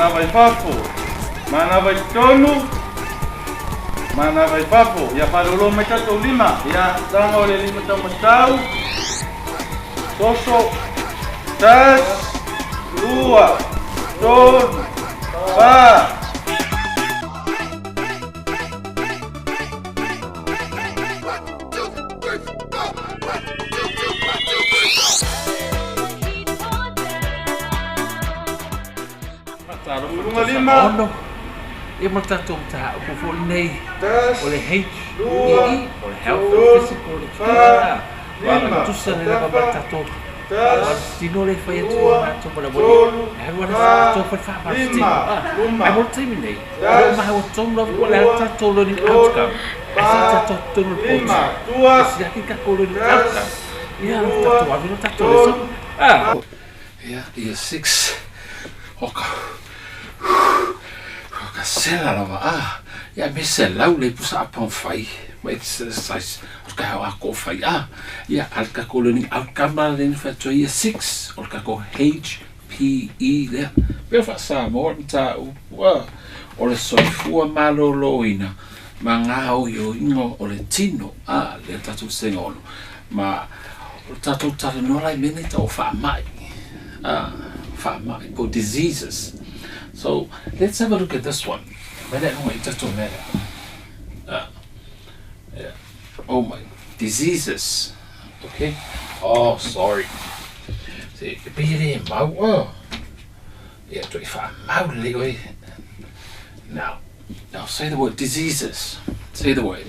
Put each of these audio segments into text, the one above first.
Manava i fafo. Manava i totonu. Manava i fafo. Ia faalolo mai tatou lima. Ia taga o le lima taumatau. Soso. Tasi. Lua. Tolu. Fa. Luga lima. Ono. Ia ma le tatou mataupu foi lenei o le H E E o le Health and Physical Education. Ua tusa lelei lava ma le tatou faamalositino lea e fai atu i matou ma le aualii. E alu lava tatou fai faamalositino. Ae mo le taimi nei, o lo o maua tonu lava po o le a le tatou learning outcome. Ae sa tatou totonu o le potu, e siaki le tatou learning outcome. Ia, tatou ave loa tatou lesona. Ia, year 6. Oka. Oka sela lava. Ah, ia me se lau le pusa apa fai. Ma exercise. O ka hao ako fai. Ah, ia al ka ko learning outcome la le fa to year 6. O ka ko HPE lea. Pe fa sa mo ta ua o le soifua malōlōina ma ngā oioiga o le tino a le tatou senga ono ma o le tatou talanoa la i mea nei tau o faamai a faamai po diseases. So let's have a look at this one. Mea lea luga i tatou mea lea. Yeah. Oh my diseases. Okay. Oh sorry. Se e pei e le mau oh. Ia toe faamau lelei oe. Now, now say the word diseases. Say the word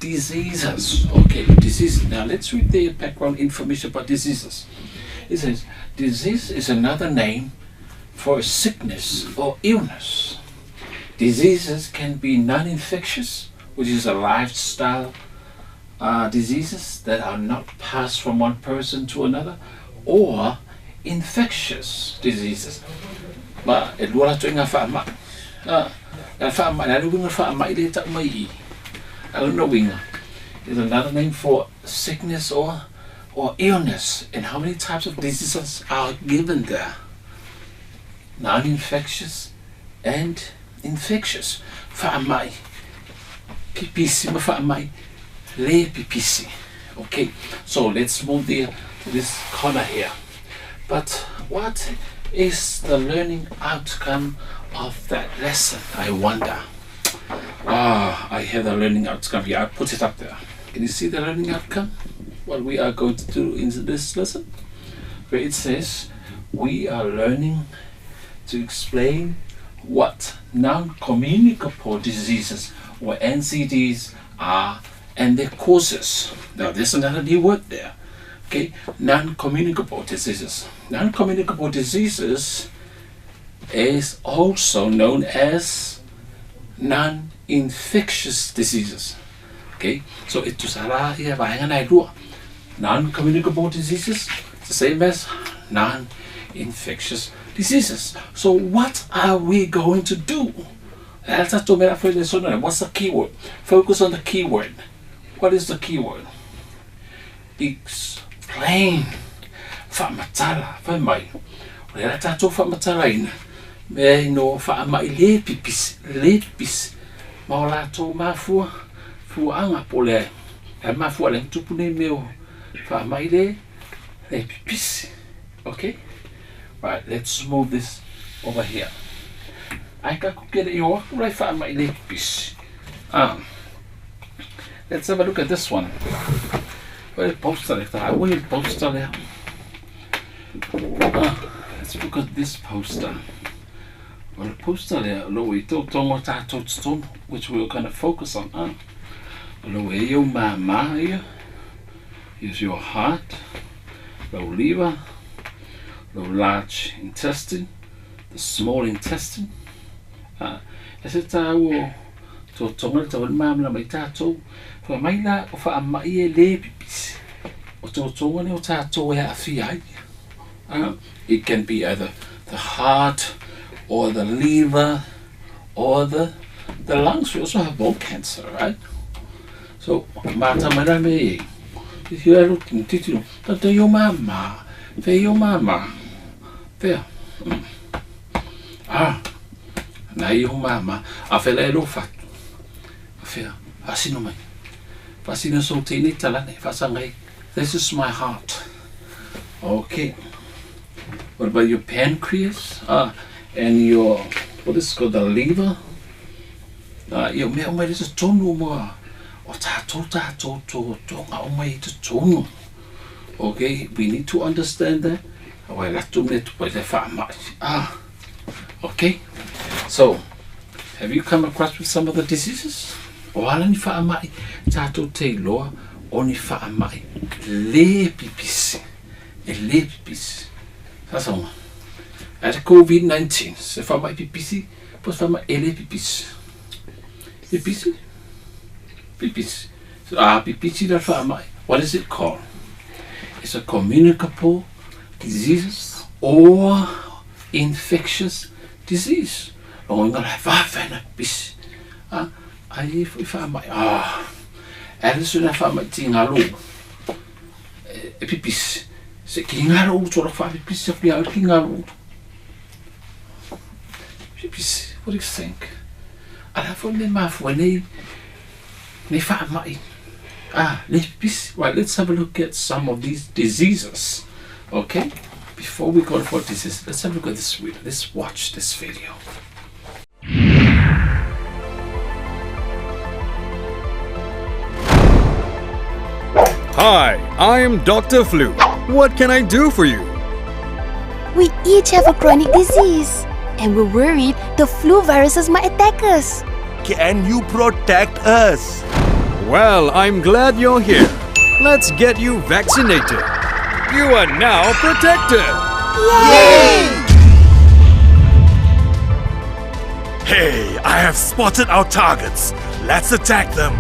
diseases. Okay, diseases. Now let's read the background information about diseases. It says disease is another name for sickness or illness. Diseases can be non-infectious, which is a lifestyle diseases that are not passed from one person to another, or infectious diseases. Ma e lua latou i ngā faamai. Ah, le faamai, le uiga faamai le tau mai i. A lona uiga is another name for sickness or illness. And how many types of diseases are given there? Non-infectious and infectious. Faamai pipisi ma faamai le pipisi. Okay, so let's move there to this corner here. But what is the learning outcome of that lesson, I wonder? I have the learning outcome here. I put it up there. Can you see the learning outcome? What we are going to do in this lesson? Where it says we are learning to explain what non-communicable diseases or NCDs are and their causes. Now there's another new word there. Okay, non-communicable diseases. Non-communicable diseases is also known as non-infectious diseases. Okay, so e tusa la ia vaega na e lua. Non-communicable diseases, the same as non-infectious diseases. So what are we going to do? What's the keyword? Focus on the keyword. What is the keyword? Explain. Faamatala, fai mai. O le ala tatou faamatalaina, mea ino faamai le pipisi, le pipisi. Ma o latou mafua, fuaanga po le, le mafua le tupu nei mea o faamai le, le pipisi. Okay? Right, let's move this over here. Ai ka ku kere i o aku lai faamai le pipisi. Let's have a look at this one. Well, poster le ta ui poster le. Let's look at this poster. Well, poster le lo i tō tongo tātou tonu, which we're going to focus on. Lo e yo mama ia. Here's your heart, lo liver, lo large intestine, the small intestine. E se tāu tō tonga le tau mamla mai tātou. Wha mai la o wha mai e le pipisi. O tō tonga le o tātou e awhi ai. It can be either the heart or the liver or the lungs. We also have bone cancer, right? So, māta mai rā me e. Titiro e ruti, titiro. Tata yo mama. Fe yo mama. Fea. Ah. Nā i o māmā. A whela e lo whatu. A whea, asino mai. Whasino so tēnei talane, whasangai. This is my heart. Okay. What about your pancreas? And your, what is it called, the liver? Ia mea mai le tonu mo o tātou tātou tō tō ngā o mai te tonu. Okay, we need to understand that. Wai ratu me tu pai te whaamai. Okay. So, have you come across with some of the diseases? O ala ni whaamai, tātou te loa, o ni whaamai, le pipisi. E le pipisi. Sasonga. At COVID-19, se whaamai pipisi, po se whaamai e le pipisi. Pipisi? Pipisi. Pipisi la whaamai. What is it called? It's a communicable disease or infectious disease. O ngā la whawhena pisi. Ai e fui whaamai. E le suna whaamai ti ngā lō. E pipisi. Se ki ngā lō uto la whapipisi a pia ki ngā lō. Pipisi. What do you think? Ala fo me mafua nei whaamai. Le pipisi. Right, let's have a look at some of these diseases. Okay? Before we go for diseases, let's have a look at this video. Let's watch this video. Hi, I'm Dr. Flu. What can I do for you? We each have a chronic disease, and we're worried the flu viruses might attack us. Can you protect us? Well, I'm glad you're here. Let's get you vaccinated. You are now protected. Yay! Hey, I have spotted our targets. Let's attack them.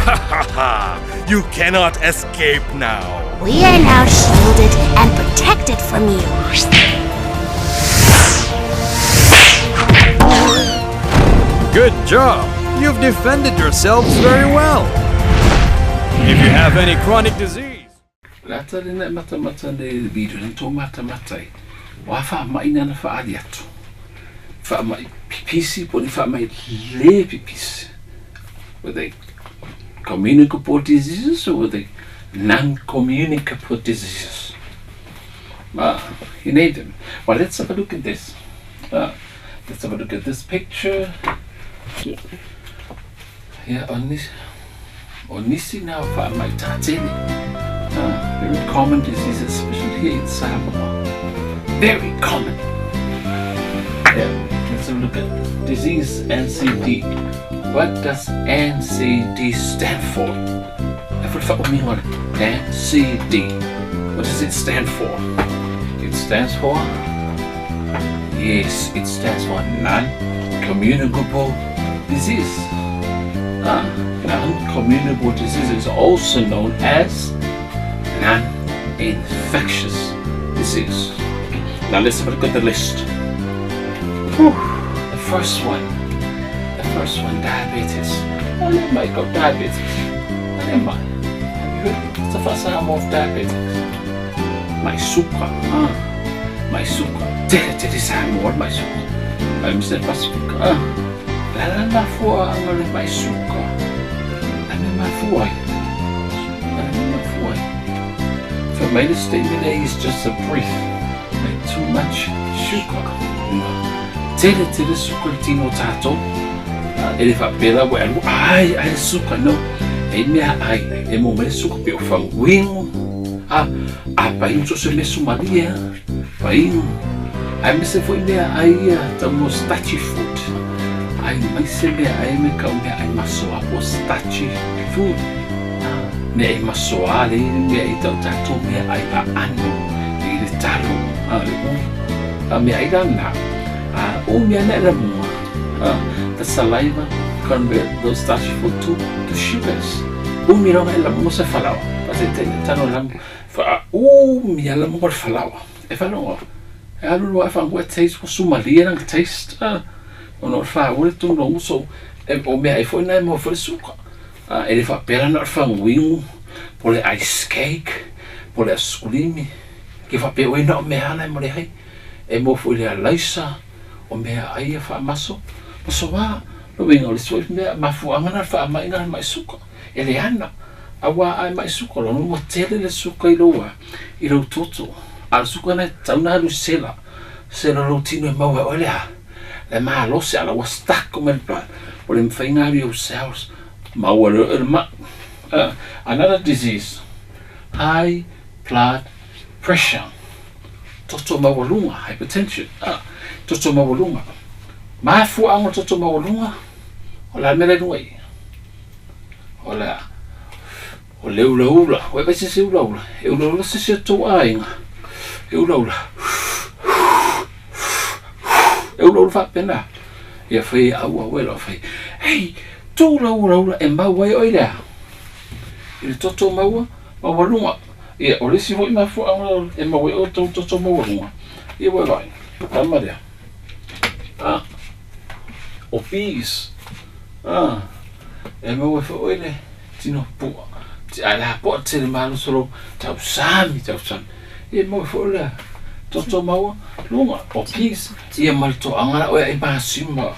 Ha ha ha! You cannot escape now. We are now shielded and protected from you. Good job! You've defended yourselves very well. If you have any chronic disease... Lata le nai mata mata ne video ne tō mata matai. Wā wha mai nana wha ari atu. Wha mai pipisi, po ni wha mai le pipisi. Were they communicable diseases or were they non-communicable diseases? You need them. Well, let's have a look at this. Let's have a look at this picture. Yeah, on this. Onisi now wha mai tātene. Very common disease, especially here in Samoa. Very common. Yeah, let's have a look at disease NCD. What does NCD stand for? NCD. What does it stand for? It stands for? Yes, it stands for non-communicable disease. Non-communicable disease is also known as non-infectious disease. Now let's have a look at the list. Whew, the first one, diabetes. Oh, let me go diabetes. Have you heard? It's the first time of diabetes. My sugar, my sugar. Tere Samoa my sugar. I'm saying Pacific. La la la fua my sugar. For my statement is just a brief. Like too much sugar. Tere tere sugar tino tato. Ele fa pela wa ai ai sugar no. E mea ai e mo me sugar pe o fanguingo. A pai so se me sumaria. Pai ai me se foi mea ai ta mo starchy food. Ai mai se mea ai me kau mea ai masoa po starchy food. Mea i masoa le mea i tau tato mea ai a ano i le talo le u mea ai rana o mea na la mua. The saliva convert those starchy food to sugars. O mea ronga e la mua se falawa. Pase te tano la fa o mea la mua falawa. E falawa. E alu loa e whangua taste ko sumalia nang taste. O no wha ore tunu uso e o mea e foi nai mo foi suka. E le whapera na whanguingu, po le ice cake, po le askulimi. Ke whapea oe na o mea ana e mo le hai. E mo foi le alaisa, O meaai ia faamaso masoa. Lona uiga o le isi foi mea mafuaaga lena o le faamai lena o le mai suka e leaga aua a e mai suka lona ua tele le suka i lou a i lou toto a o le suka lena e tatau ona alu i sela sela o lou tino e maua ai oe le a le malosi a o la ua stuck uma i le blood ua le mafai ona alu i ou cells maua loa e oe le mai. Another disease high blood pressure toto maualuga, hypertension, a, toto maualuga. Mafuaaga o le toto maualuga, o le a le mea la i luga i i? O le a? O le ulaula. Ua e vaai i se isi ulaula? E ulaula se isi o tou aiga. E ulaula. E ulaula faapena. Ia fai aua ua e fai. Hei, tuu lau ulaula e mau ai oe i le a? I le toto maua, maualuga. Ia, o le isi foi mafuaaga e maua ai outou toto maualuga, ia ua e vaai, tama lea. A, o bees, a, e maua ai foi oe le tino pu'a. Ae la po'a tele malosi o lou tausami, tausami. Ia e maua ai foi oe le toto maualuga. O peas, ia ma le toaga la oe ai masima.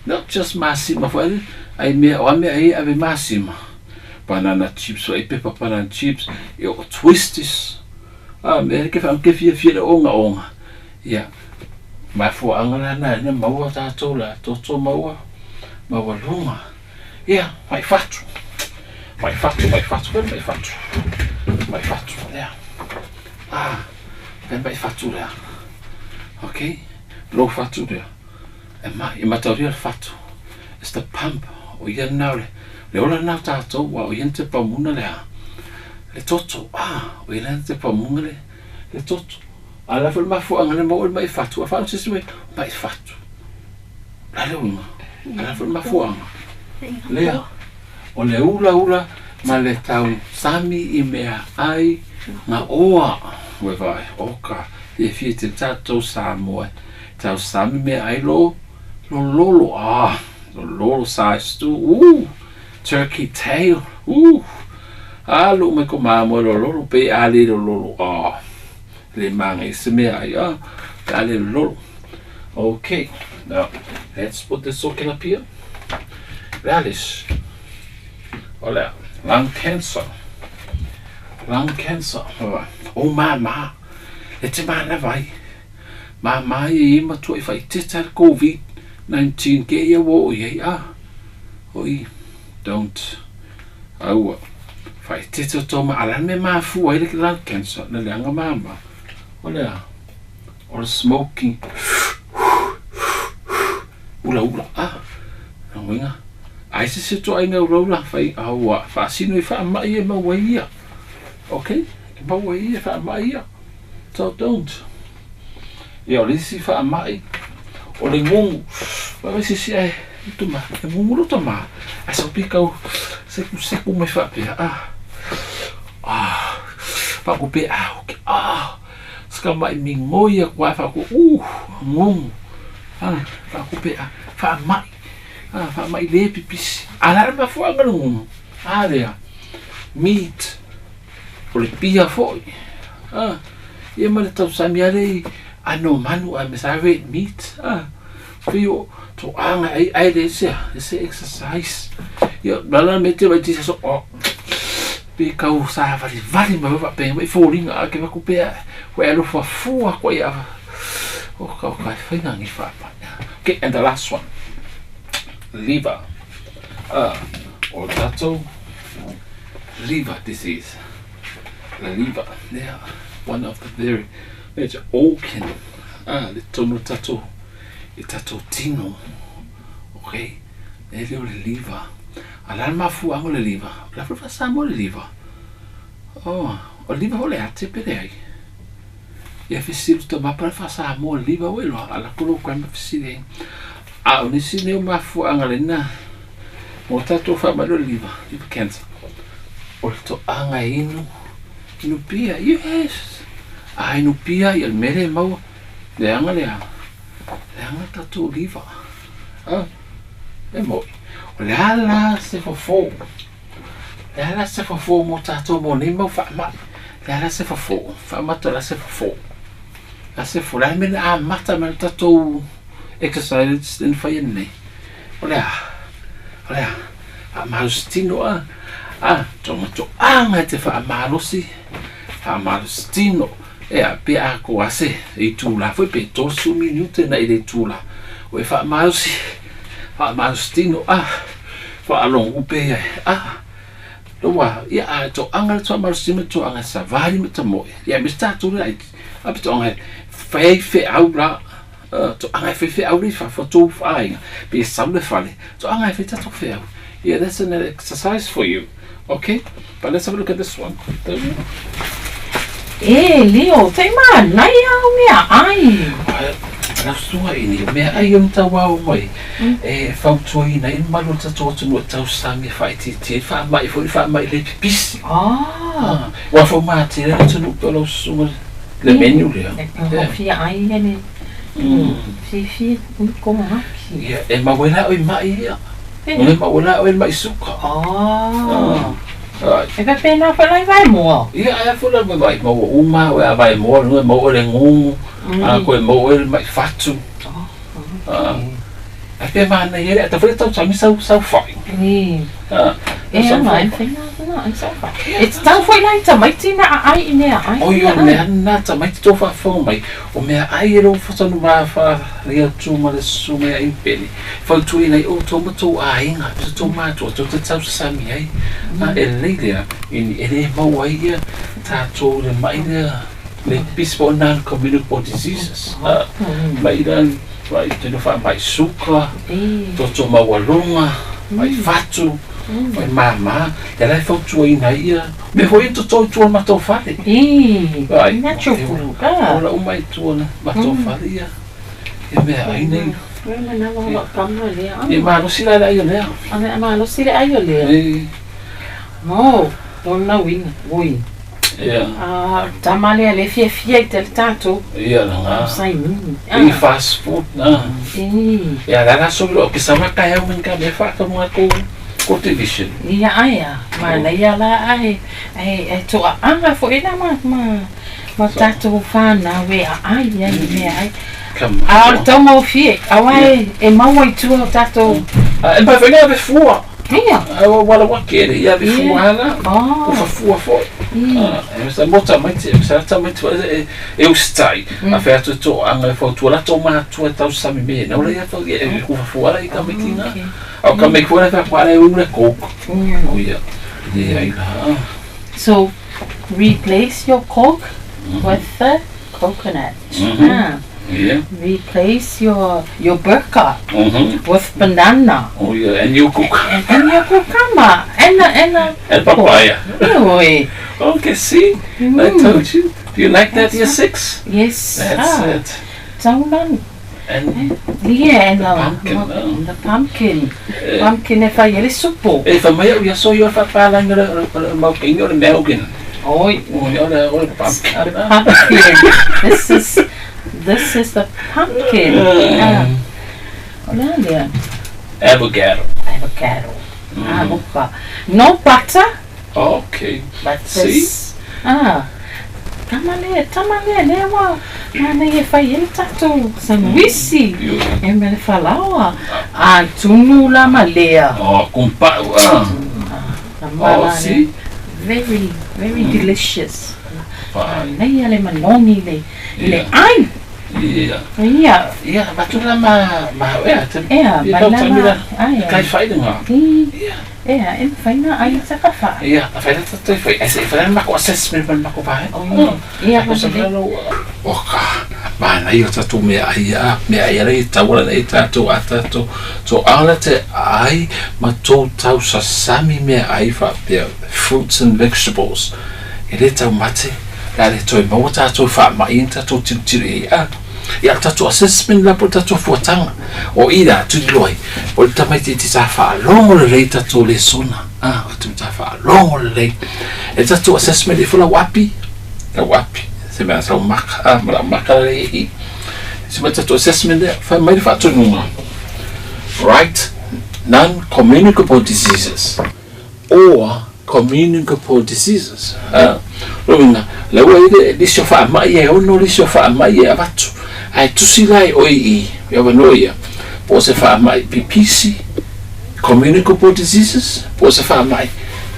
Not just masima foi, ai mea, o a mea ai e ave masima? Banana chips foi pepa banana chips ia o twisties a mea ke wha ke fia fia le onga onga ia mafuaanga la na ina maua tatou la toto maua maua lunga ia mai fatu mai fatu mai fatu mai mai fatu mai fatu lea ah mai mai fatu lea okay lou fatu lea E mai, e mataulia le fatu. It's the pump. O ia lena o le, le ola lena o tatou, aua o ia na te pamuna le a? Le toto. Ah, o ia lena na te pamuna le, le toto. A o le a foi le mafuaaga lea maua ai le mai fatu, a faalogo se isi mea, mai fatu. O le a le uiga? O le a foi le mafuaaga? Lea, o le ulaula ma le tausami i mea ai gaoa. Ua e vaai, oka, fiafia tele tatou Samoa Tausami mea ai lo lololo ah lololo size tu ooh turkey tail ooh ah luu mai ko mamoe lololo pe a le lololo ah le manga i se mea ai ah pe a le lololo. Okay, now let's put this socket up here. Radish. Olha, lung cancer. Lung cancer. Oh, mama. E te mana vai. Māmā ia i matua i whaiteta le Covid 19 ke ia wo i ai a o i don't aua whaiteta tō ma ala me mafua ai le lung cancer na leanga māmā o le a o le smoking ula ula a na winga ai se se to ainga ula ula whai aua whaasino i whaamai e maua ia okay e maua ia whaamai ia So don't. Ia, o le isi faamai, o le gugu. Vaai se isi ae, tuma, e gugu lo tama. Ae sau pi kau seku seku mai faapea. Ah, ah, faaku pe ah, okay, ah. Sika mai migoi aku ae faaku, gugu. Ah, faaku pe ah, faamai. Ah, faamai le pipisi. A la le mafuaaga le gugu. Ah, lea, meat. O le pia foi. Ah, ia ma le tausami ale i ano manu a me sa red meat. Ah, pei o to anga ai ai le se e se exercise. Ia la la me te vai ti so oh. Pe kau sa vali vali ma va pe mai fōlinga a ke vaku pe ko e alofa fua ko ia. O kau kai whainga ngi wha pa. Okay, and the last one. Liver. Ah, o tatou liver disease. The liver, yeah, one of the very major organ. Ah, le tonu tatou i tatou tino. Okay, e le o le liver. A la le mafuaaga o le liver. O le a foi le faa-Samoa le liver? Oh, o le liver foi le ate pe leai. Ia fesili uta mapa le faa-Samoa le liver ua iloa. A lako lou grandma fesili ai. A o nisi nei o mafuaaga lena mo tatou faamai o le liver, liver cancer. O le toaga e inu, inu pia, yes! A inu pia, ia le mea lea e maua, leaga le a? Leaga tatou liver. A, e moi. O le a la se fofo? Le a la se fofo mo tatou mo nei mau faamai? Le a la se fofo? Faamata la se fofo. La se fofo. Le a le mea na amata mai le tatou. Exercise lea na faia nei. O le a? O le a? Faamalosi tino a? A, toga toaga e te faamalosi, faamalosi tino. Ea, pe atoa se itula foi pe 30 minute na i le itula. O e faamalosi, faamalosi tino a, faalogo pe ai a. Ua, ia a toaga le faamalosi ma toaga savali ma tamoe. Ia me tatou le ai. A pe toaga fai ai feau la. Toaga e fai feau le i fafo tou aiga. Pe sau le fale. Toaga e fai tatou feau. Yeah, that's an exercise for you. Okay? But let's have a look at this one. E Leo, te manaia o mea ai. Lau susuga ini, o mea ai o ni tauao mai, e fautuaina ai le mamalu o le tatou atunuu e tausami e faaitiitia ai le faamai foi le faamai le pipisi. Ah. Ua faumatia le atunuu pe o lau susuga le menu lea. E fia ai ia le fiafia i kongaki. Ia, e maua ai la oe i mai ia. E maua la oe i mai suka. Ah. E faapena foi la i vaemoa. Ia, ae a foi la mai maua uma oe a vaemoa le maua oe le gugu, a koe maua oe le mai fatu. Ae pe manaia le ata foi le tausami sau sau fai. E ana, e whainga ana, ai sau fai. E tatau foi la i tamaiti na aai i mea ai. Oi, o mea na tamaiti tō whawhau mai, o mea ai e rō whatanu mā wha ria tū ma le susu mai a impeni. Fautuaina ai outou ma tou aiga, ma tou matua, tou te tausasami ai, a e lelei lea, i e le maua ai ia tatou i le ma'i lea, le pipisi po o non-communicable diseases, a, ma'i la, ma'i tino faamai suka, toto maualuga, ma'i fatu, ma'i māmā, lea la e fautuaina ai ia, mea foi ia toto i tua o le matou fale. Ai, natural food, a. Ola uma i tua o le matou fale ia. E mea ai nei. Ua manawa o lau tama lea. E malosi la le ai o lea. A malosi le ai o lea. E. Mo, lona uiga, oi. Ia. A tama lea le fiafia i te le tatou. Ia langa. Saimini. I fast food na. E. Ia la la so lo ke sama ka ya mun ka me fa ka mo ko ko television. Ia ai a, manaia la ai, ai ai toa anga fo ina ma ma Ma tatou whanau e a ai ai i mea ai. A o le taugofie, aua e maua i tua o tatou. E pai foi ave fua. Ia. A wala wa kere, ia ave fua ala. O fua foi. E sa mo tamaiti, e sa tamaiti e usitai. A whea atu to anga e whautua la tō mātua tausami me. Na ora ia tau e fua ala i tamaiti ngā. Au ka me kua le whea e ure kōku. O ia. Ia ai la. So, Replace your coke with the coconut. Ah. Yeah. Replace your your burqa with banana. Oh yeah, and your cook. And your kukama. And a, and a And papaya. Oi. Okay, see? I told you. Do you like that, year 6? Yes. That's ah. it. Taulan. And Yeah, and the pumpkin. Oh. The pumpkin. Pumpkin e whai ele supo. E wha mai au ia so ia whapalanga le mau kingi o le Melgin. Oi. Oi, o le, o le pumpkin. Pumpkin. This is this is the pumpkin. Ah. O le a lea? Avocado. Avocado. Avoca. No butter. Okay. But See? this, ah, tama lea, tama lea, lea ua manaia e fai ai le tatou sandwisi e me le falaoa. A tunu la ma lea. Oh, kumpau ah. Ah, Oh, see? Very, very delicious. Fine. Manaia le manogi le, i le ai. Ia. Ia. Ia, avatu la ma, ma, ea, te, Ea, ia mai tau la taimi ma, la, ai, kai ai. whai nga. I, ea, e mawhai nga ai taka wha. Ia, a whai la tatou whai, ai se i whai mako assessment ma mako whai. Oh, ia, Ako sa mea lau, o ka, manaia o tatou mea ai a, mea ai ala i tau ala nei tatou a tatou, to ala te ai ma tou tau sasami mea ai whaapea, fruits and vegetables, e le tau mate, le a le toe maua tatou faamai i tatou tilotilo i ai a ia le tatou assessment la po o le tatou fuataga o i la tuliloa ai o le tamaitiiti sa faalogo lelei tatou lesona a o te sa faalogo lelei e le tatou assessment ifo lau api lau api se mea sau maka a ma lau maka lelei i se mea tatou assessment lea fai mai le faatonuga right non communicable diseases or communicable diseases. Lona uiga, la ua i ai le isi o faamai e ono le isi o faamai e avatu. Ae tusi la e oe i i avanoa ia, po o se faamai pipisi, communicable diseases, po o se faamai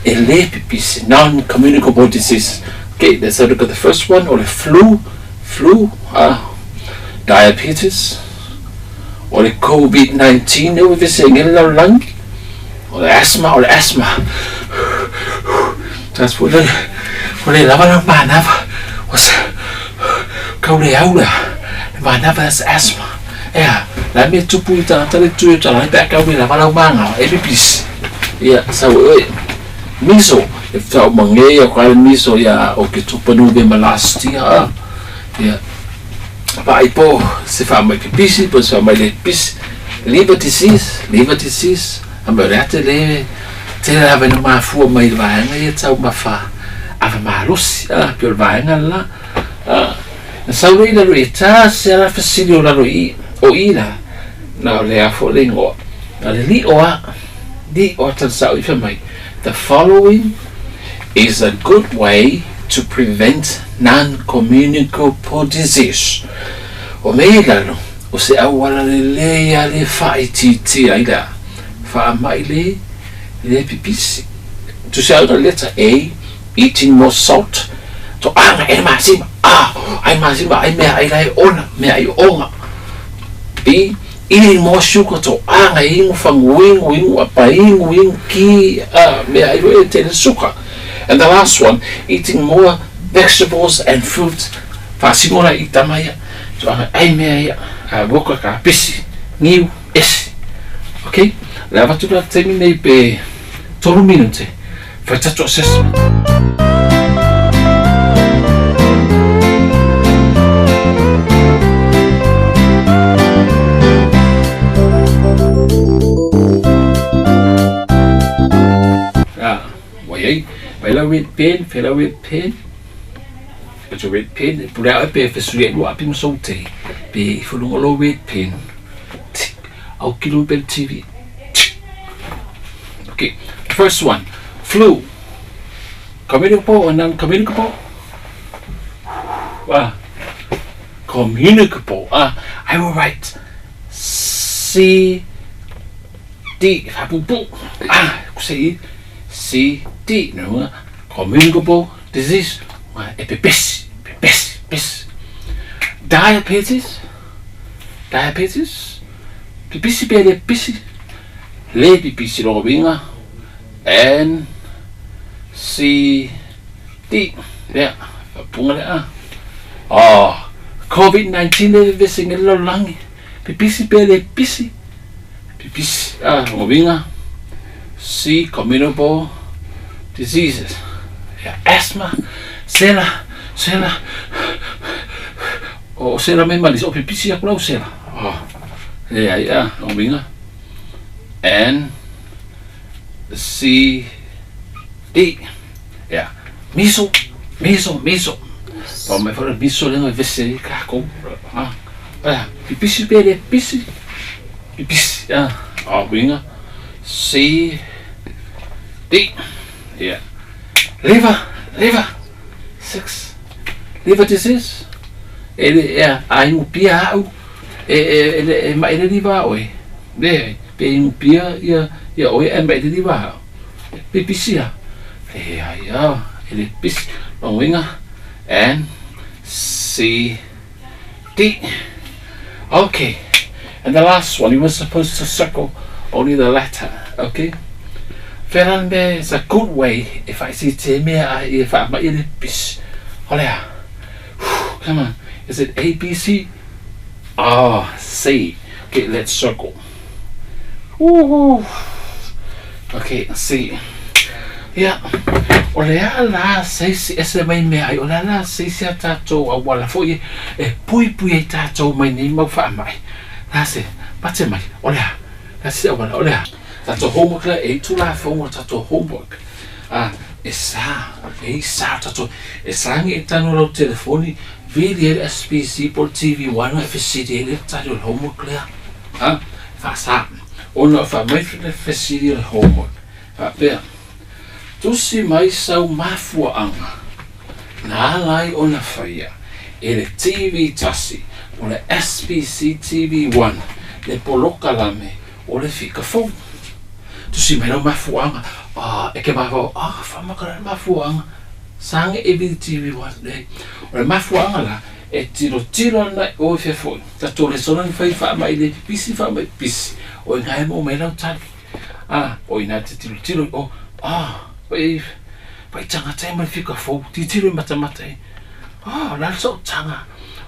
e le pipisi, non-communicable diseases. Okay, let's have a look at the first one, o le flu, flu, diabetes, o le COVID-19 lea ua vevesi ai le lalolagi, o le asthma, o le asthma. Transport le, ua le lava lau manava, ua sa, kau le au lea, le manava, that's asthma. Ea, la mea tupu i tagata le tui o talai pe a kau le lava lau manava, e pipisi. Ia, sau e oe. Miso, e whao mange ia kwa le miso ia o ke tupa nuve ma last year. Ah. Ia, vaai po se faamai pipisi po se faamai le pipisi. Liver disease, liver disease, a me o le ate le tele lava ina mafua mai i le vaega ia taumafa ava malosi, a, pei o le vaega le la. A, na sau lea i lalo i e tasi lava la fesili o lalo i i, o i la, na o le a foi le igoa, na le lio a, lio a tala sao i fai mai, The following is a good way to prevent non-communicable disease. O mea i lalo, o se auala lelei a le faaitiitia ai le faamai le le pipisi. Tusi au na letter A, eating more salt, to anga e masima, ah, ai masima, ai mea ai lai ona, mea ai onga. B, Eating more sugar to anga ingu fangu ingu ingu apa ingu ingu ki a mea ai e tele suka. And the last one, eating more vegetables and fruit. Whaasino la i tama ia. To anga ai mea ia. A woka ka pisi, ngiu, esi. Okay? Le avatu la taimi nei pe tolu minute. Whai tatou assessment. Ah, wai ai, wai la red pen, whai la red pen. It's a red pen, e pule au pe whesuri e lua api masou te. Pe i whulunga lo red pen. Tik, au kilo pe TV. Tik. Okay, first one, flu. Communicable or non-communicable? Ah, communicable. Ah, I will write C D. Ah, C C D. No, communicable disease. E pepesi, pepesi, pepesi. Diabetes, diabetes. Pipisi pe le pisi. Le pipisi lona uiga N C D lea faapuga lea a oh Covid 19 le vevesi i le lalolagi pipisi pe le pisi pipisi a lona uiga C communicable diseases ia asthma sela sela o sela mai ma lisi o pipisi aku lau sela oh leai a lona uiga N C D ia miso miso miso pa mai fara miso le ngai vese ka ko ha ah pipisi pe le pisi pipisi ah a winga C D ia liver liver 6 liver disease e le ia ai ngupia au e e e e mai le liver oe le pe ingupia ia ia oe ae mai le liva e pipisi a leai a e le pisi lona uiga N C D okay and the last one you were supposed to circle only the letter okay fela le mea it's a good way e faaitiitia ai mea a ia faamai e le pipisi o le a come on is it A B C Ah, C. Okay, let's circle. Woohoo. Okay, C. Ia, o le a la se isi ese mai mea ai, o le a la se isi a tātou auala foi e puipui ai tātou mai nei mau faamai. La se, pate mai, o le a, la se auala, o le a. Tātou homework la, e itu la fongo tātou homework. Ah, e sa, e i sa tātou, e sa ngi e tanu lau telefoni, Vili ai le SBC po o le TV One e fesili ai le tali o le homework lea. Ha? Faasa. Ona o faamai le fesili o le homework. Faapea, tusi mai sau mafuaaga na ala ai ona faia e le TV tasi O le SBC TV One le polokalame o le fika fou. Tusi mai lau mafuaaga, ah, e ke mafaufau, ah, faamaka la le mafuaaga, saga e vili TV One, leai. O le mafuaaga la, e tilotilo ana i o i fea foi, tatou lesona ni fai faamai le pipisi, faamai pipisi, o ina e maua mai ai lau tali. Ah, o ina e te tilotilo i o, ah, pai, pai tagata e ma le fika fou, tilotilo i matamata e, ah, o le a le sootaga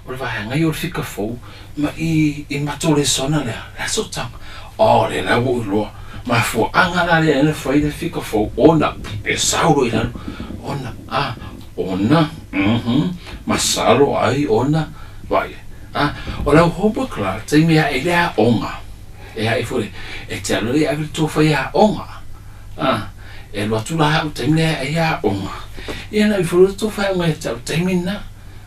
o le vaega ia o le fika fou ma i, i matou lesona lea, o le a le sootaga? Oh, o lea la ua ou iloa, mafuaaga la lea na fai le fika fou ona e sau loa i lalo, ona, ah, ona, uhum, masalo ai ona, vaai, ah, o lau homework la, taimi e ae ai le aoga, E ae foi, e te alu ai ave le tou faiaoga. A, e alu atu la au taimi lea e ai aoga. Ia na ave foi le tou faiaoga ia te au taimi lena.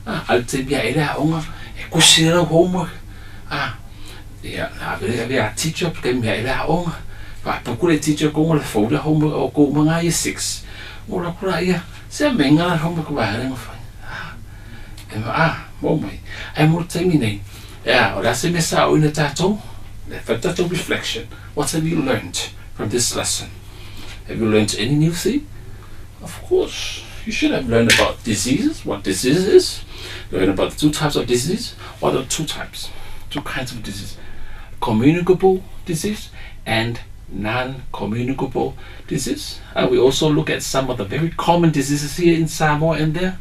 A, a le taimi ae le aoga, e kusi ai lau homework. A, ia, na ave lea ave ia teacher taimi ae le aoga. Faapuku le teacher kou ma le folder homework o kou ma ngā year 6. Ua alu atu la ia, se mea la homework vaega lea na fai. A, e ma, a, maua mai. Ae mo le taimi nei, Ea, o le a se mea sa aoina tatou? Le fai tatou reflection. What have you learnt from this lesson? Have you learnt any new thing? Of course, you should have learned about diseases, what disease is, learn about the two types of disease. What are two types? Two kinds of disease. Communicable disease and non-communicable disease. And we also look at some of the very common diseases here in Samoa and their,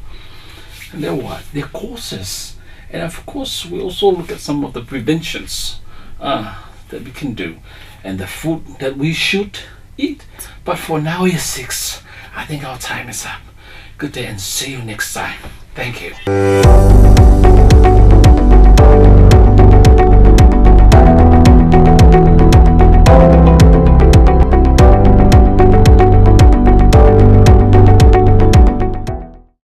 and their what? Their causes. And of course, we also look at some of the preventions that we can do and the food that we should eat. But for now, year 6, I think our time is up. Good day and see you next time. Thank you.